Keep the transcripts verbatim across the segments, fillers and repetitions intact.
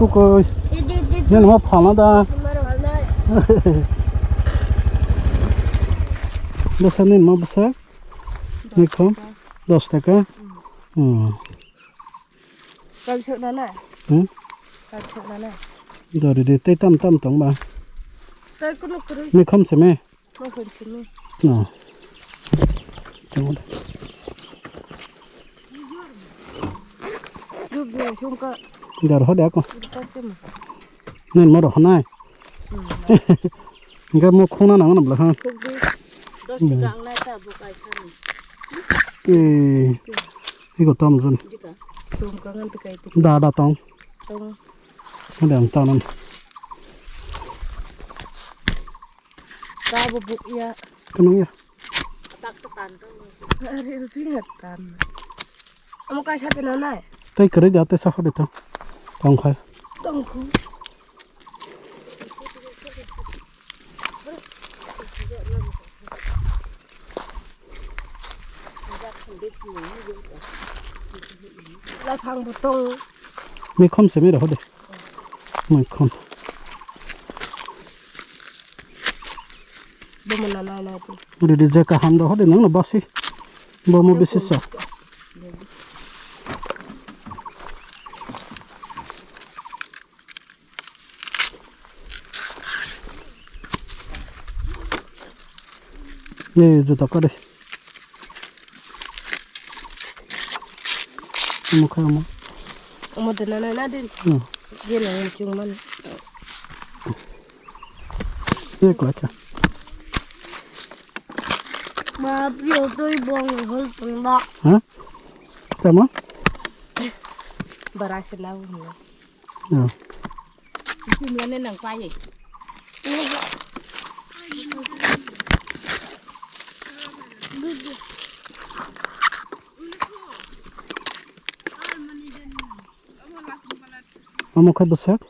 Koi. Nini ma phalna da. Bwsa nini ma bwsa. Mikho. Dos taka. Hmm. Kal sok nana. Hmm? Kal sok nana. Dori de tei tam tam tong ba. Tei kunu kuru. Mikhom se me. Mikhom se me. No. Tong. Dup de sungka. Dar ho de ako. Dup ta se mo. Nen mo rohonai. Hmm. Hingke mo khona nang na bla ha. Khuk di. Dos Hmm. Taka ang nai ta bo kaisa ni. Eh. Iko tam jun. Jika. Sungka ngan te kai te. Da da tong. Tong. Ada yang tanam. Ka bo buk ya. Kenang ya. Tak tekan tong. Ari rupi ngatan. Amo kaisa te nanai. Tei kere jate sa hode to. Tong khai. Tong khu. Laphang bo tong. Mikhom se mi rohode. Mikhom. Bo mo na nai nai tu. Uri di je kaham do hode nang no basi. Bo mo bisi sa. Ni juta kare. Omo khai omo. Omo dena na na din. Hmm. Ye na yung chung man. Ye kla kya. Ma prio toi bong hol pun ba. Ha? Tama? Bara se na bong. Ya. Isim lane nang paye. Omo khai bwswk?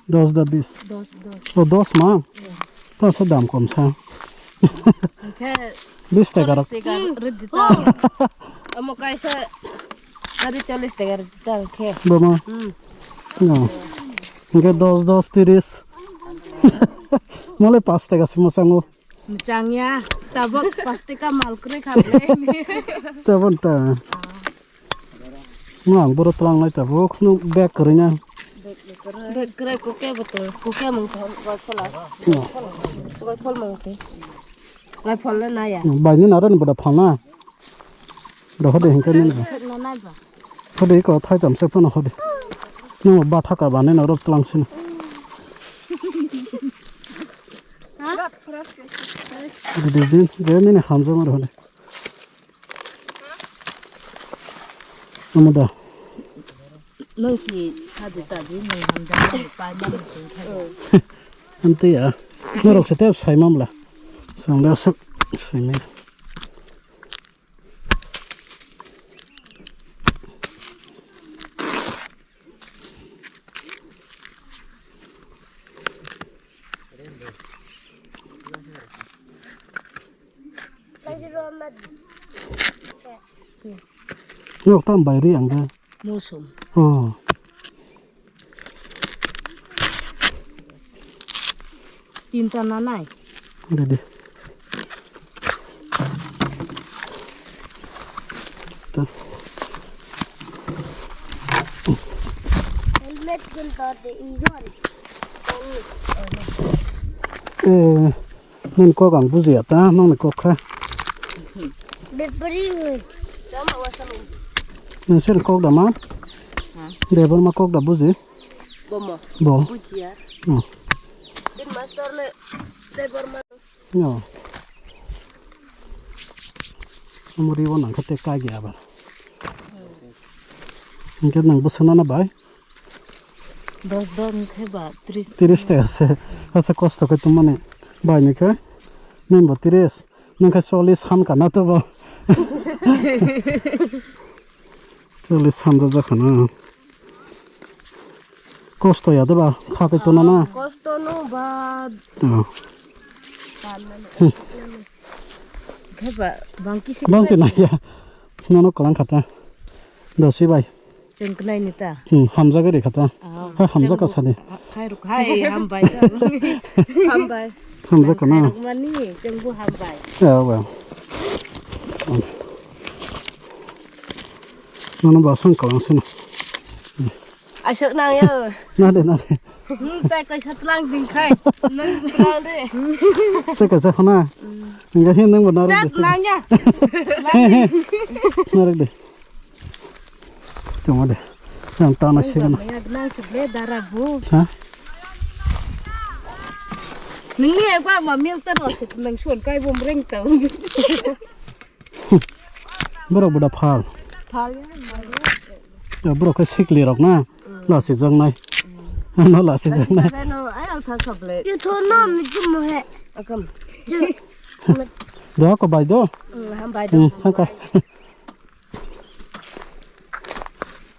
Dos da bis. Dos, dos. O dos ma? Ya. To se dam kom sa. Hingke bis taka rok. Cholish taka rwdi ta. Omo kaisa ari cholish taka rwdi ta hingke. Boma. Hmm. No. Hingke dos dos tiris. Mole pas taka simo sango. Muchang ya. Tabok pas taka mal kre khamle. Tabon ta. Nwng ang boro twlang lai tabuk, nwng bag kwrwi na. Bag kwrwi, kuke bo tong, kuke mung tong, goi phola. No. Goi phol mung tong. Goi phol le naya. Bai ni naro ni boda phalna. Boda hode hingke ni. Sek na nai ba. Hode ko thai tam sek phano hode. Nwng ba thaka ba ni naro twlang sino. Ha? Hode din, je ni ni hamjama hode. Amo da. Nang si sadu ta di nang hamjak nang pai nang si. Ante ya. Norok se tep sai mamla. Song da suk sai me. Yok tam bai ri ang de. Musu. Oh. Tinta nanai. Ready. Ta. Helmet gun to de ijon. Eh, nini kok ang bujiya ta, nini kok kha. Bepari. Nini sir kok da ma? Ha? Debor ma kok da buji? Bomo. Bo. Bujiya. Hmm. Din master le Debor ma. No. Amuri bo nang kate ka gi abar. Hingke nang bwswk nana bai? Dos dos hingke ba tris. Tris taka se. Asa kosto khe tumani bai ni khe. Nini bo tris. Nang khe chollish san kana to bo. Chollish san jajak khana. Kosto ya de ba, kha kai tona na. Kosto no ba. Oh. Khe ba, bang kisi. Bang te na ya. Nono kalang khata. Dosi bai. Chengknai ni ta. Hmm, hamjak ri khata. Oh. Ha, hamjak ka sani. Khairok hai hambai. Hambai. Hamjak ka na. Khairok mani chengbu hambai. Ya, well. Nono ba sang kalang sino. Asok nang ya. Na de, na de. Hmm, tai kaisa tlang ding khai. Nang tlang de. Cek aja khana. Enggak hin nang benar. Tat nang ya. Narik de. Tunggu de. Yang tanah sih kena. Maya nang sebelah darah bu. Hah? Nang ni apa ma mil terus nang suan kai bom reng tau. Borok boda phal. Phal ya. Ya, borok khe sikli rok na. Lasi jangnai. No lasi jangnai. Yo thono mi chumo he. Akam. Doha ko bai do. Ham bai do. Hmm, sangka.